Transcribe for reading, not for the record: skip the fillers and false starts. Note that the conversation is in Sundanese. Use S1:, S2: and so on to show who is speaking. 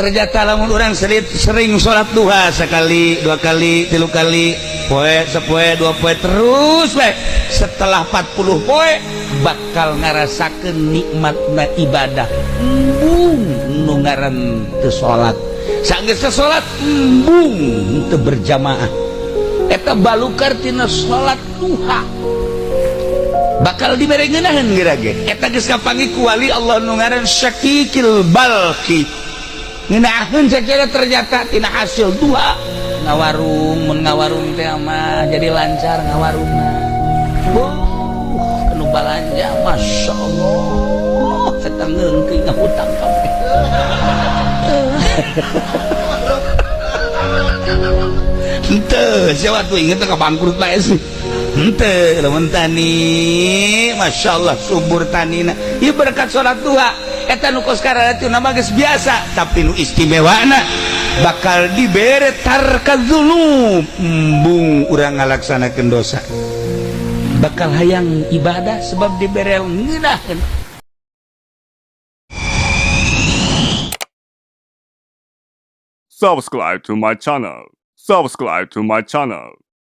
S1: Ternyata lamun urang sering sholat duha sekali, dua kali, tilu kali, poe sepoe, dua poe, terus we. Setelah 40 poe bakal ngarasakeun nikmatna ibadah. Embung nu ngaran teu salat. Sanggeus teu salat, embung teu berjamaah. Eta balukar tina salat duha. Bakal dibere ngeunaheun geura ge. Eta geus kapanggih ku wali Allah nu ngaran Syakikil Balki. Ngeunaheun sacara ternyata tina hasil duha ngawarung, mun ngawarung teh mah jadi lancar ngawarungna. Anu balanja Masya Allah, eta ngeungkeun ngahutang kabeh. Henteu, siapa tuh inget ka bangkrut bae sih. Henteu, lamun tani, Masya Allah subur tanina. Ieu berkat salat duha. Eta nu kos kararitu nama geus biasa, tapi nu istimewana bakal dibere tarka dzunub, embung urang ngalaksanakeun dosa. Bakal hayang ibadah sebab dibere ngeunaheun.
S2: Subscribe to my channel. Subscribe to my channel.